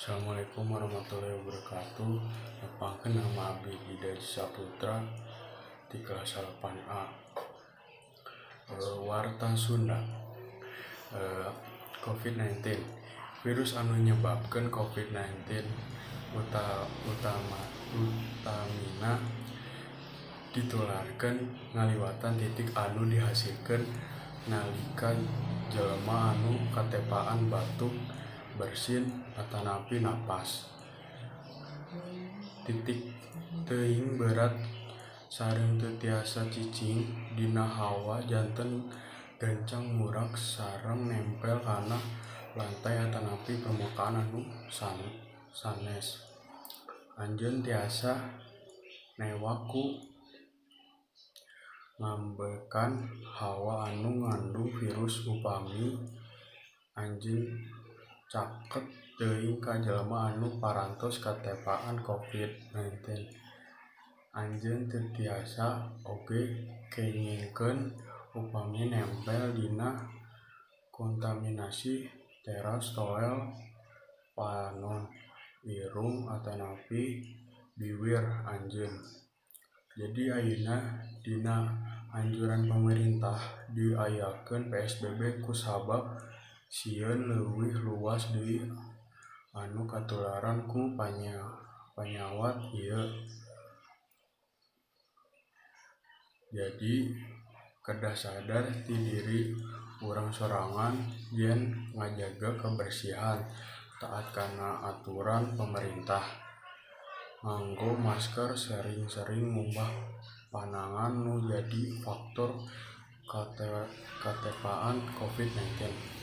Assalamualaikum warahmatullahi wabarakatuh. Nepangkeun nama abdi Dida Saputra di kelas 8A. Warta Sunda. COVID-19. Virus anu nyebabkeun COVID-19 utamina ditularkeun ngaliwatan titik anu dihasilkeun nalika jelema anu katepaan batuk, bersin, atanapi napas. Titik teuing berat sareng teu tiasa cicing dina hawa janten gancang murak sareng nempel kana lantai atanapi permukaan anu sanes. Anjeun tiasa newak ku ngambekan hawa anu ngandung virus upami anjeun caket teuing ka jelema anu parantos katepaan COVID-19. Anjeun teu tiasa oge kengingkeun upami nempel dina kontaminasi teras, toel, panon, irung atanapi biwir anjeun. Jadi ayeuna dina anjuran pamarentah diayakeun PSBB kusabab sieun leuwih luas deui anu katularan ku panyawat ieu. Jadi kedah sadar ti diri urang sorangan yen ngajaga kebersihan, taat kana aturan pamarentah, nganggo masker, sering-sering ngumbah panangan nu jadi faktor katepaan COVID-19.